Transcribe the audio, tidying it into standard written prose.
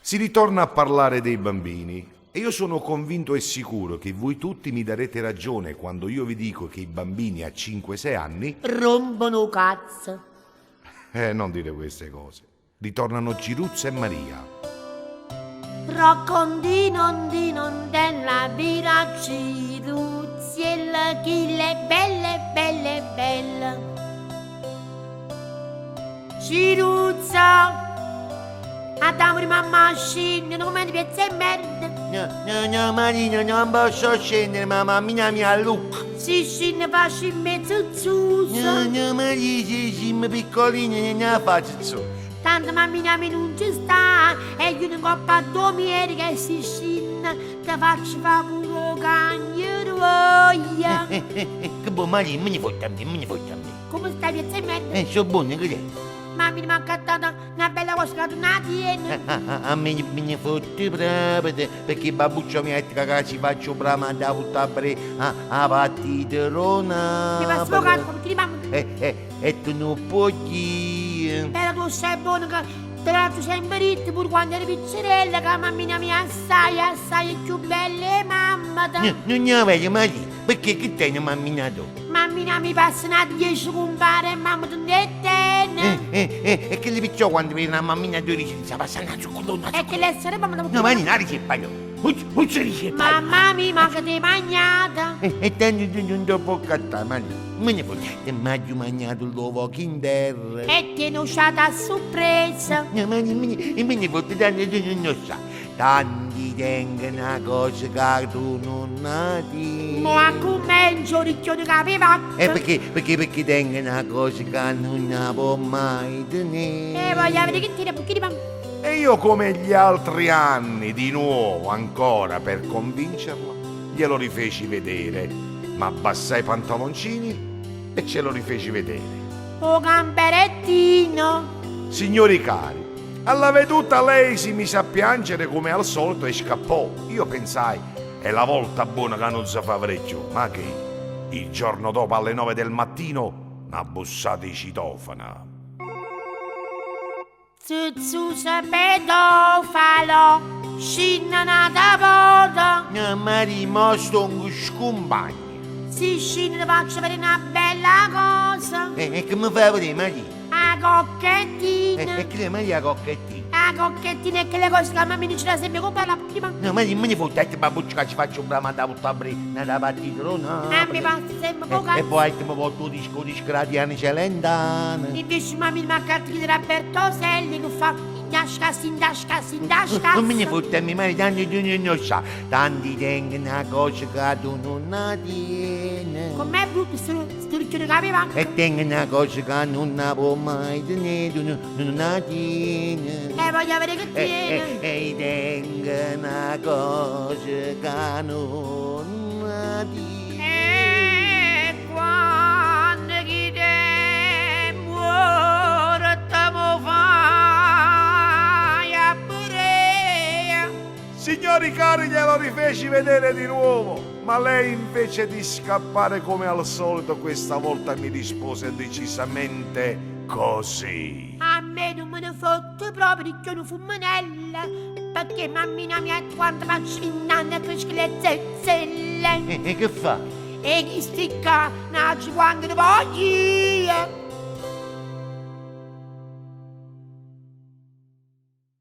Si ritorna a parlare dei bambini e io sono convinto e sicuro che voi tutti mi darete ragione quando io vi dico che i bambini a 5-6 anni... Rompono 'o cazzo. Eh, non dire queste cose. Ritornano Ciruzza e Maria. Roccondino dino della vira Ciruzziella chi le belle belle belle. Ciruzza! A tavola mamma scende, non come piezza e merda. No, no, no, Marina, non posso scendere, ma mammina mi allucca. Si scende faccio in mezzo zuzzo. No, no, Marina, se siamo piccolini, non la faccio zuzzo. Tanto mammina mi non ci sta, e io in coppa a domiere che si scende, te faccio fare pure cagno. Che buon Marina, me ne fotte a me, me ne fotte a me. Come stai piezza e merda? Sono buono, che è? Mamma mi ha accattato una bella cosa che tu non la tieni. A me me ne fotte proprio, perché babbuccio mi ha detto che ci faccio brama da buttare a, a partita rona. Mi fa sfogare come ti mamma. E, e, e tu non puoi dire. Però tu sei buono che te l'ho sempre detto pure quando eri piccerella che mammina mia assai assai più bella e mamma. No, non ne vedo mai, perché che te ne mammina tu? Mammina mi passa una 10 compare e mamma tu ne tieni. Eh, eh, e che le picciò quando viene la mammina tu dici, si passa una zuccolona. E che l'essere mamma No, ma non ricetta io. Non si ricetta. Mamma mia, ma che ti mangiata? E, e tanto tu non ti puoi cattare, ma me ne voglio. Ti mangio mangiato l'uovo Kinder. E ti è uscita a sorpresa. No, ma me, me ne voglio tanto tu non lo sai. Tanti tengo una cosa che tu non hai. Mo a comincio ricchione che aveva. E perché, perché, perché tengo una cosa che non la può mai tenere. E voglio vedere che tira, perché mamma. E io come gli altri anni, di nuovo, ancora per convincerla, glielo rifeci vedere. Ma abbassai i pantaloncini e ce lo rifeci vedere. O gamberettino. Signori cari, alla veduta lei si mise a piangere come al solito e scappò. Io pensai, è la volta buona che non si fa più. Ma che? Il giorno dopo alle 9 del mattino, una bussata di citofana. Zuzzusa pedofalo. Scinna nata volta. No, Maria, mo sto scompagno. Si scende faccio vedere una bella cosa. E, e che mi fai vedere, Maria? La cocchettina. E, e che è Maria cocchettina? La cocchettina è quella cosa che mamma mi dice sempre comprare prima. No, ma me ne fotte, te babbuccio che ci faccio un brama da buttare nella partita, no? A me passa sempre poco. E poi ti mi porto disco di Scradiani Celentano. Invece mamma mi ha di Roberto Selli che fa indasca, sindasca, sindasca. Non me ne fotte, mi mari tanti tu non lo sa. Tanti tengo una cosa che tu non la tieni. Com'è brutto sto, sto ricchione che aveva? E tengo una cosa che non la può mai tenere, tu non, non la tieni. E voglio vedere che tiene. E, e, e tengo una cosa che non la tieni. E quando chi te muore te mo fai a bere. Signori cari, glielo rifeci vedere di nuovo, ma lei invece di scappare come al solito questa volta mi rispose decisamente così. A me non me ne fotte proprio che una fumanella, perché mammina mia quando faccio l'innanna cresce le zezzelle. E, e che fa? E chi sticca nasce quando ne voglio.